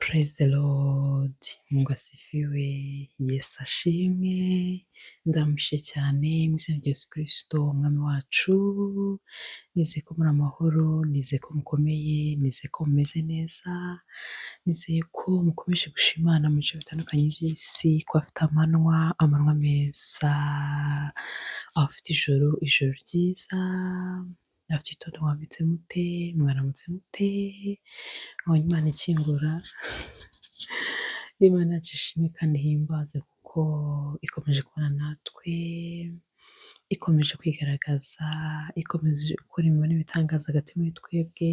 Praise the Lord, Mungu asifiwe, Yesu ashimwe, ndaramukije cyane mu izina rya Yesu Kristo umwami wacu, nizeye ko muri amahoro, nizeye ko mukomeye, nizeye ko mumeze neza, nizeye ko mukomeje gushima Imana mu bice bitandukanye by'isi, ko bafite amanywa, amanywa meza, abafite ijoro, ijoro ryiza, abafite igitondo mwabitse mute, mwaramutse mute, mwabonye Imana ikingura, Imana yacu ishimwe kandi ihimbaze kuko ikomeje kubana natwe, ikomeje kwigaragaza, ikomeje gukora imirimo n'ibitangaza hagati muri twebwe,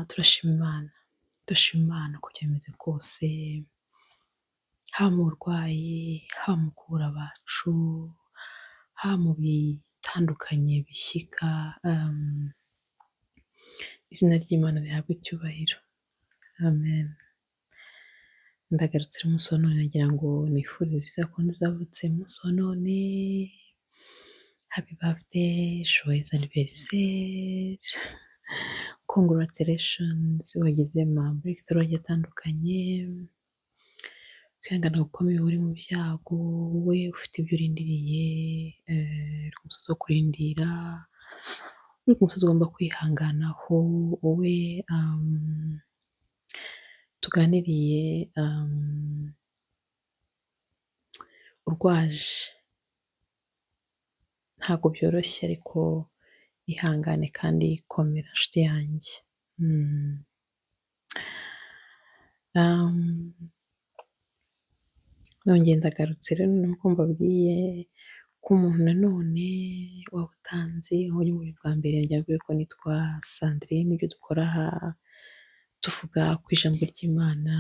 turashima Imana, turashima Imana uko byaba kose, haba mu burwayi, haba mu kubura abacu, haba mu bitandukanye bishyika, izina ry'Imana rihabwe icyubahiro, amen. Ndagarutse rero umunsi wa none nagira ngo nifurize isabukuru nziza avutse umunsi wa none, happy birthday, joyeux anniversaire, congratulations, wagize ama breakthrough agiye atandukanye, kwihangana gukomeye uri mu byago, wowe ufite ibyo urindiriye, uri ku musozi wo kurindira, uri ku musozi ugomba kwihanganaho, wowe tuganiriye urwaje, ntabwo byoroshye ariko ihangane kandi komera nshuti yanjye. Nongeye ndagarutse rero nuko mbabwiye ko umuntu nanone waba utanzi wabonye uburyo bwa mbere nagira ngo ko nitwa Sandrine, ibyo dukora aha tuvuga ku ijambo ry'Imana,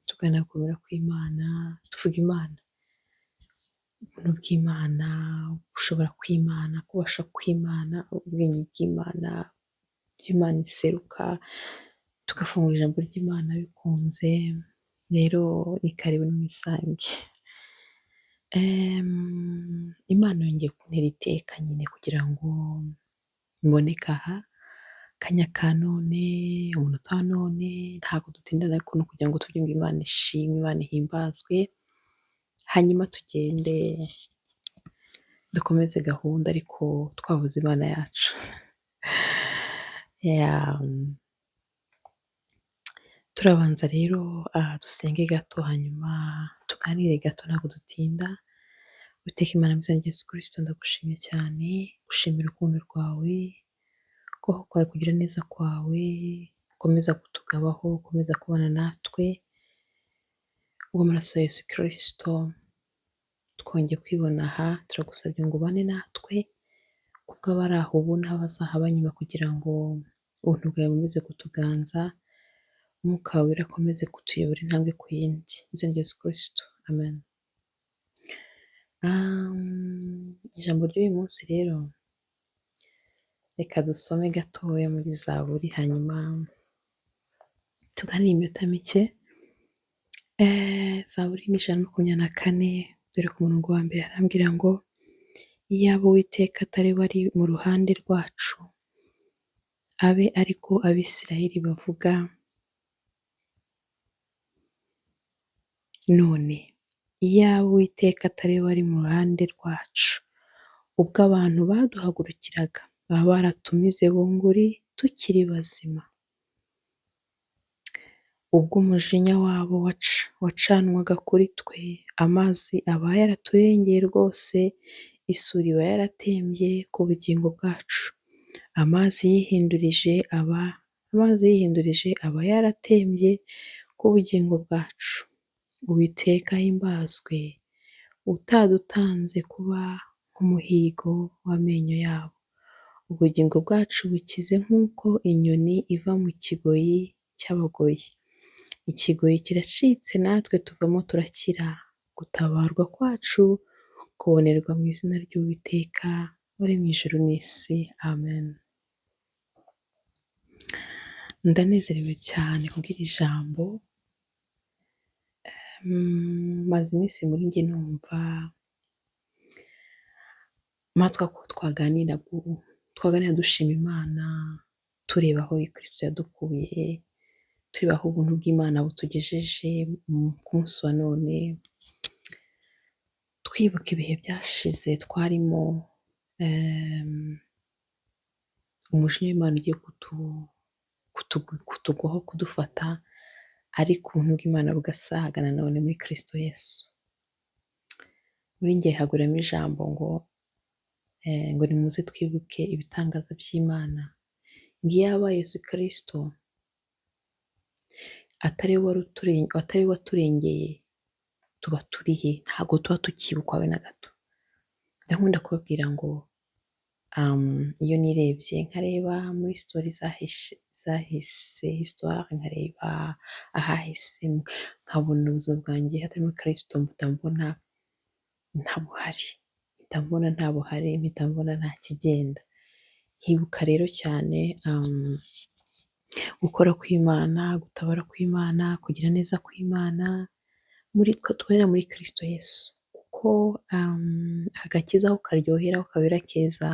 tuganira ku gukomera kw'Imana, tuvuga Imana, ubuntu bw'Imana, gushobora kw'Imana, kubasha kw'Imana, ubwenge bw'Imana, ibyo Imana iseruka, tugafungura ijambo ry'Imana bikunze, rero ni karibu mwisange. Imana yongeye kuntera iteka nyine kugira ngo mboneke aha, akanya ka none, umunota wa none, ntabwo dutindana ariko ni ukugira ngo tuvuge ngo Imana ishimwe, Imana ihimbazwe, hanyuma tugende dukomeze gahunda ariko twabuze Imana yacu. Turabanza rero dusenge gato hanyuma tuganire gato ntabwo dutinda. Uwiteka Imana mu izina rya Yesu Kristo ndagushimye cyane, gushimira urukundo rwawe, ukuboko kwawe kugira neza kwawe, ukomeza kutugabaho, ukomeza kubana natwe, kubw'amaraso ya Yesu Kristo twongeye kwibona aha, turagusabye ngo ubane natwe, kubw'abari aho ubu n'abazahaba nyuma kugira ngo ubuntu bwawe bukomeze kutuganza, Umwuka wawe wera akomeze kutuyobora intambwe ku yindi, mu izina rya Yesu Kristo, amen. Ijambo ry'uyu munsi rero, reka dusome gatoya muri Zaburi hanyuma tuganire iminota mike. Zaburi ni 124, dore ku murongo wa mbere harambwira ngo iyaba Uwiteka atari we ari mu ruhande rwacu, abe ariko Abisirayeli bavuga none, iyaba Uwiteka atari we ari mu ruhande rwacu, ubwo abantu baduhagurukiraga baba baratumize bunguri tukiri bazima. Ubwo umujinya wabo wacanwaga kuri twe, amazi aba yaraturengeye rwose, isuri iba yaratembye ku bugingo bwacu. Amazi yihindurije aba yaratembye ku bugingo bwacu. Uwiteka ahimbazwe, utadutanze kuba nk'umuhigo w'amenyo yabo. Ubugingo bwacu bukize nk'uko inyoni iva mu kigoyi cy'abagoyi. Ikigoyi kiracitse natwe tuvamo turakira. Gutabarwa kwacu kubonerwa mu izina ry'Uwiteka uri mu ijuru n'isi. Amen. Ndanezerewe cyane kubw'iri jambo, maze iminsi muri njye numva mpatwa ko twaganira dushima Imana, tureba aho Kristo yadukuye, Tureba aho ubuntu bw'Imana butugejeje ku munsi wa none, twibuka ibihe byashize twarimo, umujinya w'Imana ugiye kutugwaho, kudufata, ariko ubuntu bw'Imana bugasaga nanone muri Kristo Yesu. Muri njye haguramo ijambo ngo ngo nimuze twibuke ibitangaza by'Imana, ngo iyaba Yesu Kristo atari we waturengeye tuba turi he? Ntabwo tuba tukibukwa habe na gato. Ndakunda kubabwira ngo iyo nirebye nkareba muri story zahise, histoire, nkareba ahahise, nkabona ubuzima bwanjye hatarimo Kristo, mpita mbona ntabuhari, mpita mbona ntabuhari, mpita mbona nta kigenda. Nkibuka rero cyane gukora kw'Imana, gutabara kw'Imana, kugira neza kw'Imana, muri twe tubonera muri Kristo Yesu, kuko aka gakiza aho karyohera, aho kabera keza,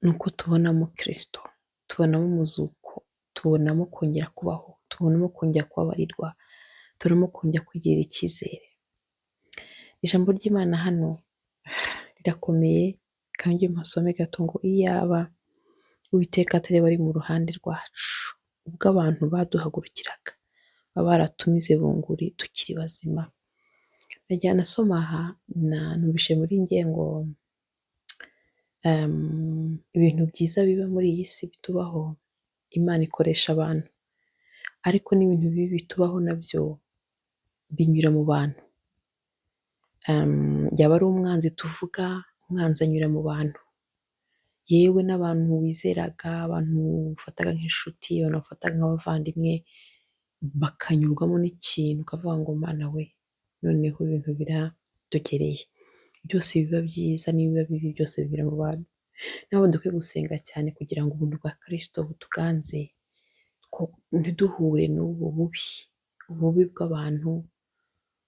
ni uko tubonamo Kristo, tubonamo umuzuko, tubonamo kongera kubaho, tubonamo kongera kubabarirwa, tubonamo kongera kwigirira icyizere. Ijambo ry'Imana hano rirakomeye, kandi mpasome gato ngo iyaba Uwiteka atari we wari mu ruhande rwacu, ubwo abantu baduhagurukiraga, baba baratumize bunguri tukiri bazima. Najya nasoma aha, numvise muri njye ngo ibintu byiza biba muri iyi si bitubaho, Imana ikoresha abantu, ariko n'ibintu bibi bitubaho nabyo binyura mu bantu. Yaba ari umwanzi tuvuga, umwanzi anyura mu bantu. Yewe n'abantu wizeraga, abantu ufataga nk'inshuti, abantu wafataga nk'abavandimwe, bakanyurwamo n'ikintu ukavuga ngo Mana we, noneho ibintu biradugereye. Byose biba byiza n'ibiba bibi byose binyura mu bantu. Niyo mpamvu dukwiye gusenga cyane kugira ngo ubuntu bwa Kristo butuganze, ntiduhure n'ubu bubi, ububi bw'abantu,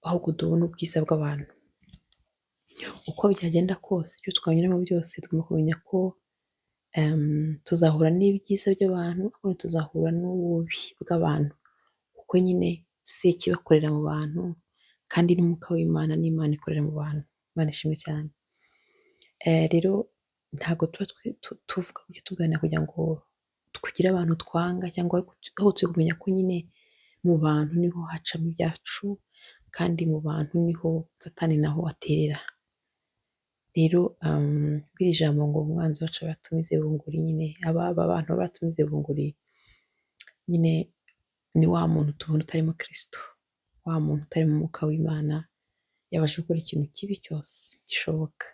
ahubwo tubone ubwiza bw'abantu. Uko byagenda kose, ibyo twanyuramo byose, tugomba kumenya ko tuzahura n'ibyiza by'abantu, ariko tuzahura n'ububi bw'abantu, kuko nyine Sekibi akorera mu bantu, kandi n'Umwuka w'Imana n'Imana ikorera mu bantu. Imana ishimwe cyane. Rero ntabwo tuba tuvuga gutya tuganira kugira ngo tugire abantu twanga, cyangwa ahubwo turi kumenya ko nyine mu bantu niho hacamo ibyacu, kandi mu bantu niho Satani naho aterera. Rero iri jambo ngo umwanzi wacu aba yaratumize bunguri, nyine aba bantu baba baratumize bunguri, nyine ni wa muntu tubona utarimo Kristo, wa muntu utarimo Umwuka w'Imana, yabasha gukora ikintu kibi cyose gishoboka.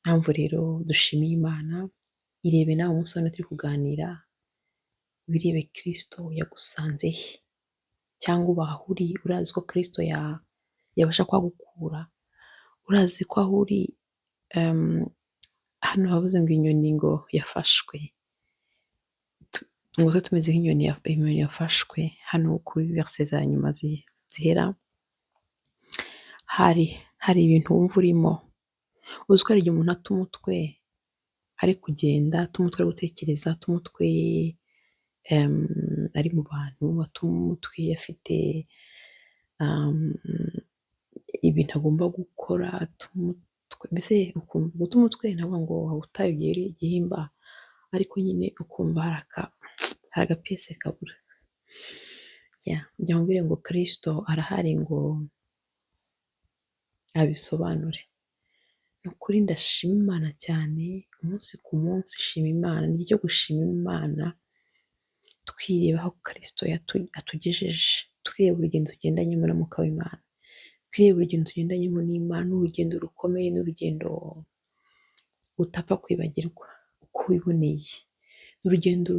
Mpamvu rero dushimiye Imana, irebe nawe umunsi wa none turi kuganira, wirebe Kristo yagusanze he, cyangwa uba aho uri urazi ko Kristo yabasha kuhagukura, urazi ko aho uri, hano havuze ngo inyoni ngo yafashwe, ngo tube tumeze nk'inyoni yafashwe, hano kuri verse za nyuma zihera, hari ibintu wumva urimo, uzi ko hari igihe umuntu ata umutwe ari kugenda, ata umutwe ari gutekereza, ata umutwe ari mu bantu, ata umutwe afite ibintu agomba gukora, ata umutwe, mbese ukumva guta umutwe ntabwo ngo wawutaye ugere igihimba, ariko nyine ukumva hari agapiyese kabura. Njya nkubwire ngo Kristo arahari ngo abisobanure. Ni ukuri ndashima Imana cyane, umunsi ku munsi shima Imana, ni icyo gushima Imana, twireba aho Kristo atugejeje, twireba urugendo tugendanyemo na Mwuka w'Imana, twireba urugendo tugendanyemo n'Imana, ni urugendo rukomeye, ni urugendo utapfa kwibagirwa uko wiboneye, ni urugendo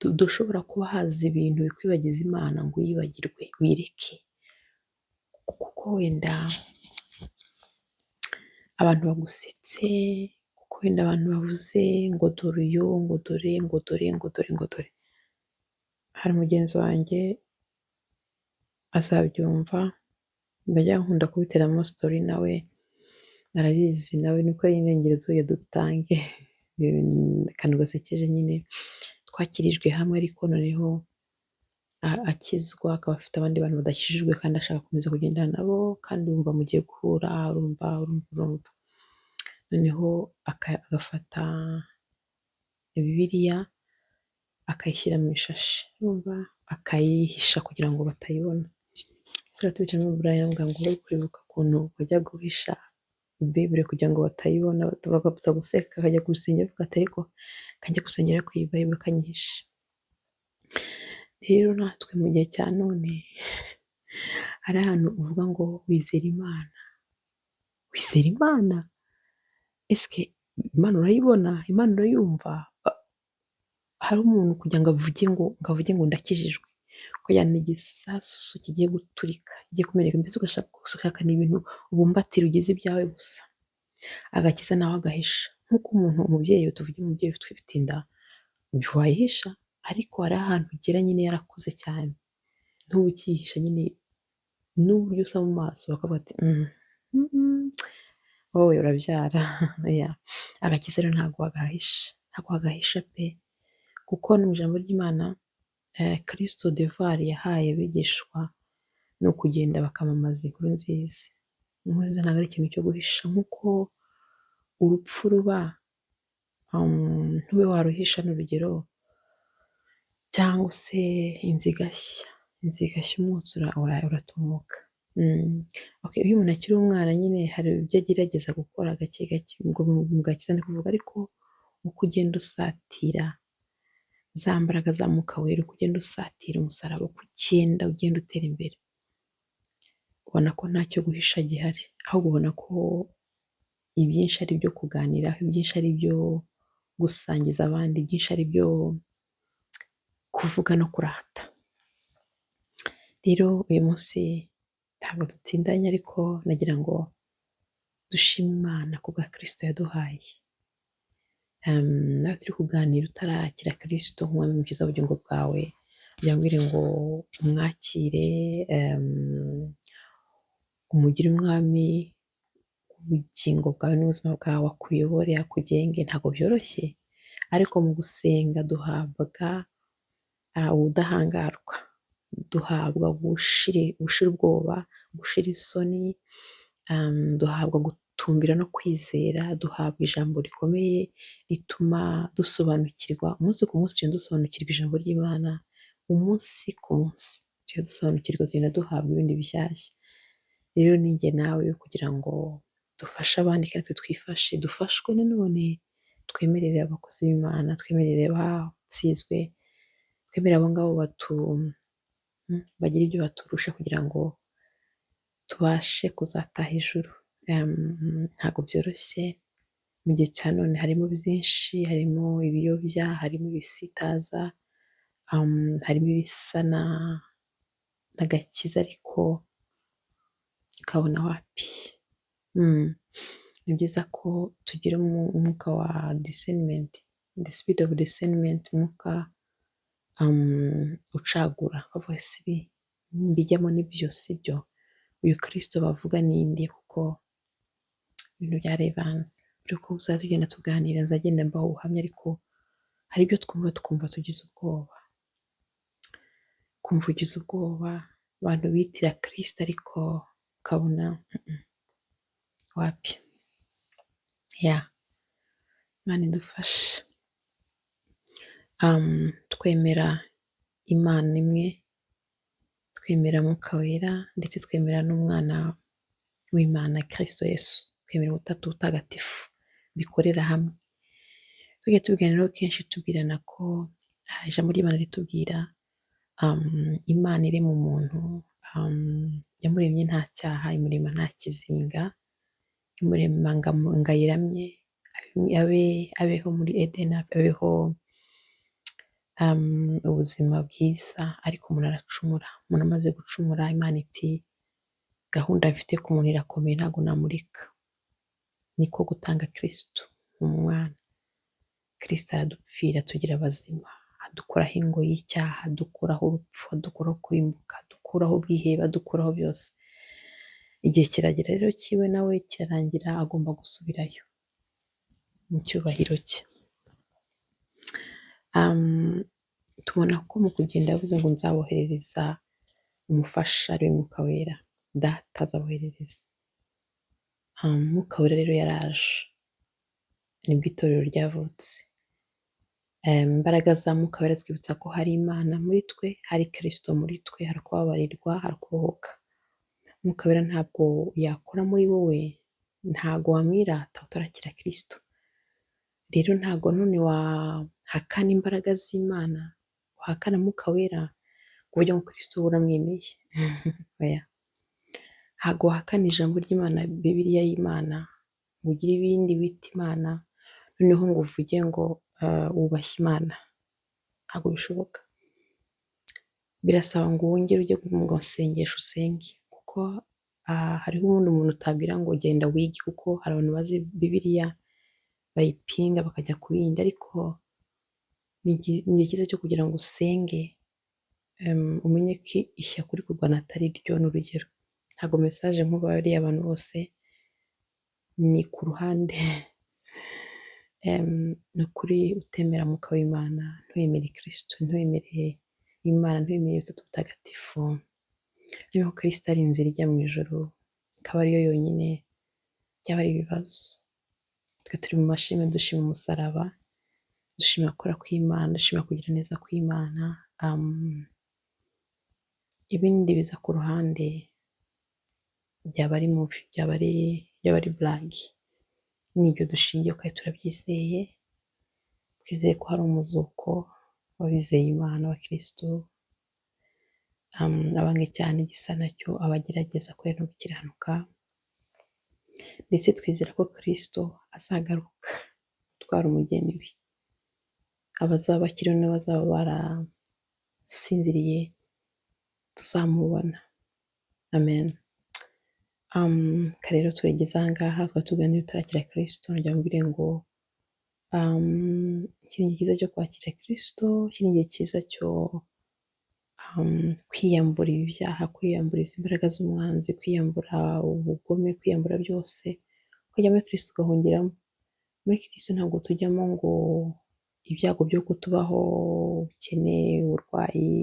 rudashobora kuba haza ibintu bikwibagiza Imana ngo uyibagirwe, wireke, kuko wenda abantu bagusetse, kuko wenda abantu bavuze ngo dore uyu, ngo dore, ngo dore, ngo dore, ngo dore. Hari mugenzi wanjye azabyumva, ndajya nkunda kubiteramo story nawe arabizi, nawe nuko yinengereza uyu dutange akantu gasekeje nyine, twakirijwe hamwe ariko noneho Akizwa akaba afite abandi bantu badakijijwe kandi ashaka gukomeza kugendana nabo, kandi urumva mugiye guhura, urumva urumva urumva. Noneho agafata Bibiliya akayishyira mu ishashi, urumva akayihisha kugira ngo batayibona. Tuzajya tubicamo Brian ngo uri kwibuka ukuntu bajya guhisha Bible kugira ngo batayibona, bagakomeza guseka, akajya ku rusengero avuga ati ariko kanjye gusengera ariko iyi Bible kanyihishe. Rero natwe mu gihe cya none hari ahantu uvuga ngo wizera Imana, wizera Imana? Esike Imana urayibona? Imana urayumva? Hari umuntu kugira ngo avuge ngo ndakijijwe, kugira ni igisasu kigiye guturika, kigiye kumeneka, mbese ugashaka ni ibintu ubumbatira ugize ibyawe gusa. Agakiza nawe agahisha, nk'uko umuntu umubyeyi, tuvuge umubyeyi ufite inda wayihisha, ariko hari ahantu ugera nyine yarakuze cyane, ntube ukiyihisha nyine, n'uburyo usa mu maso bakavuga ati wowe urabyara. Agakiza rero ntabwo wagahisha, ntabwo wagahisha pe, kuko no mu ijambo ry'Imana Kristo devoir yahaye abigishwa ni ukugenda bakamamaza inkuru nziza. Inkuru nziza ntabwo ari ikintu cyo guhisha, nk'uko urupfu ruba ntube waruhisha ni urugero, cyangwa se inzu igashya, inzu igashya umwotsi uratumuka. Iyo umuntu akiri umwana nyine hari ibyo agerageza gukora gake gake, ubwo mu gakiza ndi kuvuga, ariko uko ugenda usatira za mbaraga za Mwuka Wera, uko ugenda usatira umusaraba, uko ugenda utera imbere, ubona ko ntacyo guhisha gihari, ahubwo ubona ko ibyinshi ari ibyo kuganiraho, ibyinshi ari ibyo gusangiza abandi, ibyinshi ari ibyo kuvuga no kurata. Rero uyu munsi ntabwo dutindanye, ariko nagira ngo dushime Imana ku bwa Kristo yaduhaye. Nawe turi kuganira utarakira Kristo nk'umwami n'umukiza w'ubugingo bwawe, kugira ngo ngo umwakire, umugire umwami w'ubugingo bwawe n'ubuzima bwawe, akuyobore, akugenge. Ntabwo byoroshye, ariko mu gusenga duhabwa ubudahangarwa, duhabwa gushira ubwoba, gushira isoni, duhabwa gutumbira no kwizera, duhabwa ijambo rikomeye rituma dusobanukirwa umunsi ku munsi, tugenda dusobanukirwa ijambo ry'Imana, umunsi ku munsi tugenda dusobanukirwa, tugenda duhabwa ibindi bishyashya. Rero ni njye nawe kugira ngo dufashe abandi kandi twifashe, dufashwe nanone, twemerere abakozi b'Imana, twemerere abasizwe, twemerere abo ngabo bagira ibyo baturusha kugira ngo tubashe kuzataha ijuru. Ntabwo byoroshye mu gihe cya none, harimo byinshi, harimo ibiyobya, harimo ibisitaza, harimo ibisa n'agakiza ariko ukabona wapi. Ni byiza ko tugira umwuka wa discernment, the spirit of discernment, umwuka ucagura, ukavuga ese ibi mbijyamo nibyo si byo, uyu Kristo bavuga ninde, kuko ibintu byarivanze. Buri uko tuzajya tugenda tuganira nzagenda mbaha ubuhamya, ariko hari ibyo twumva tukumva tugize ubwoba, ukumva ugize ubwoba, abantu bitira Kristo ariko ukabona wapi. Imana idufashe. Twemera Imana imwe, twemera Mwuka Wera, ndetse twemera n'Umwana w'Imana Kristo Yesu. Twemera Ubutatu Butagatifu bikorera hamwe. Tujya tubiganiraho kenshi, tubwirana ko ijambo ry'Imana ritubwira Imana irema umuntu, yamuremye nta cyaha, imurema nta kizinga, imurema ngo ayiramye, abeho muri Edeni, abeho ubuzima bwiza, ariko umuntu aracumura. Umuntu amaze gucumura, Imana iti gahunda mfite ku muntu irakomeye, ntabwo namureka. Niko gutanga Kristo umwana. Kristo aradupfira tugira abazima, adukuraho ingoyi y'icyaha, adukuraho urupfu, adukuraho kurimbuka, adukuraho ubwihebe, adukuraho byose. Igihe kiragera rero cyiwe nawe kirarangira, agomba gusubirayo mu cyubahiro cye. Tubona ko mu kugenda yavuze ngo nzaboherereza umufasha ari we Mwuka Wera, Data azaboherereza. Mwuka Wera rero yaraje, nibwo itorero ryavutse. Imbaraga za Mwuka Wera zitwibutsa ko hari Imana muri twe, hari Kristo muri twe, hari kubabarirwa, hari kubohoka. Mwuka Wera ntabwo yakora muri wowe, ntabwo wamwirata utarakira Kristo. Rero ntabwo none wahakana imbaraga z'Imana, wahakana Mwuka Wera ngo uvuge ngo Kristo uramwemeye. Oya. Ntabwo wahakana ijambo ry'Imana, Bibiliya y'Imana, ngo ugire ibindi wita Imana, noneho ngo uvuge ngo wubashye Imana. Ntabwo bishoboka. Birasaba ngo wongere ujye mu masengesho usenge, kuko hariho uwundi muntu utabwira ngo genda wige, kuko hari abantu bazi Bibiliya bayipinga bakajya ku yindi, ariko ni igihe cyiza cyo kugira ngo usenge, umenye ko ishyaka uri kurwana atari ryo. Ni urugero, ntabwo message nk'ubu ari iy'abantu bose, ni ku ruhande. Ni ukuri utemera Mwuka w'Imana, ntiwemere Kristo, ntiwemere Imana, ntiwemere Ubutatu Butagatifu, niba Kristo ari inzira ijya mu ijuru, ikaba ariyo yonyine, byaba ari ibibazo. Twe turi mu mashimwe, dushima umusaraba, dushima gukora kw'Imana, dushima kugira neza kw'Imana, ibindi biza ku ruhande byaba ari movie, byaba ari blague. Nibyo dushingiye kandi turabyizeye, twizeye ko hari umuzuko w'abizeye Imana, abakristo, abanga icyaha n'igisa nacyo, abagerageza kwera no gukiranuka, ndetse twizera ko Kristo azagaruka gutwara umugeni we. Abazaba bakiriho n'abazaba barasinziriye tuzamubona. Amen. Reka rero tubigeze aha ngaha, twari tuganiriye utarakira Kristo, nagira ngo mbwire ngo iki ni igihe cyiza cyo kwakira Kristo, iki ni igihe cyiza cyo kwiyambura ibi byaha, kwiyambura izi mbaraga z'umwanzi, kwiyambura ubugome, kwiyambura byose, ukajya muri Kristo ugahungiramo. Muri Kristo ntabwo tujyamo ngo ibyago byo kutubaho, ubukene, uburwayi,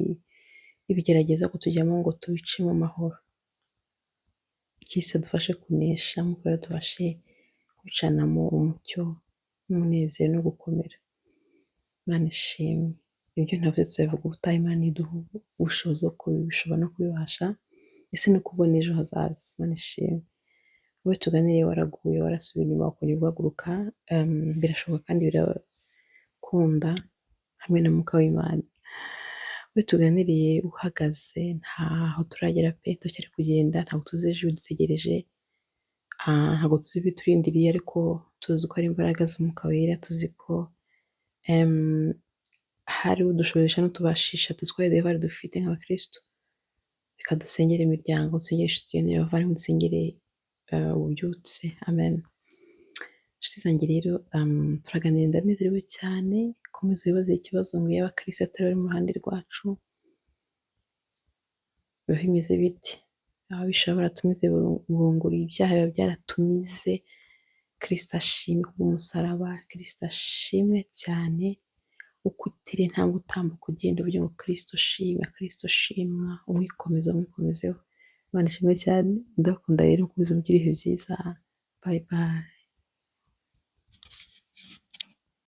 ibigerageza, kutujyamo ngo tubicemo amahoro. Kristo adufashe kunesha, nk'uko rero tubashe kubicanamo umucyo n'umunezero no gukomera. Imana ishimwe. Ibyo ntavuze tuzabivuga ubutaha, Imana iduha ubushobozi bwo kubishobora no kubibasha, ndetse no kubona ejo hazaza. Imana ishimwe. Wowe tuganiriye waraguye, warasubiye inyuma, ukongera ugahaguruka, birashoboka kandi birakunda hamwe na Mwuka w'Imana. Wowe tuganiriye uhagaze, ntaho turagera pe, turacyari kugenda, ntabwo tuzi ejo ibidutegereje, ntabwo tuzi ibiturindiriye, ariko tuzi ko ari imbaraga z'Umwuka Wera, tuzi ko hari udushoboresha n'utubashisha, tuzi ko hari devoir dufite nk'abakristo. Reka dusengere imiryango, dusengere inshuti, abavandimwe, dusengere ububyutse. Amen. Inshuti zanjye rero, turaganira ndanezerewe cyane. Komeza wibaze ikibazo ngo iyaba Kristo atari ari mu ruhande rwacu, biba bimeze bite? Ababisha baratumize bunguri, ibyaha biba byaratumize. Kristo ashimwe kubw'umusaraba, Kristo ashimwe cyane. Uko utera intambwe utambuka ugenda uvuge ngo Kristo shimwa, Kristo shimwa, umwikomeze, umwikomezeho. Imana ishimwe cyane, ndabakunda rero, mukomeze mugire ibihe byiza. Bye bye.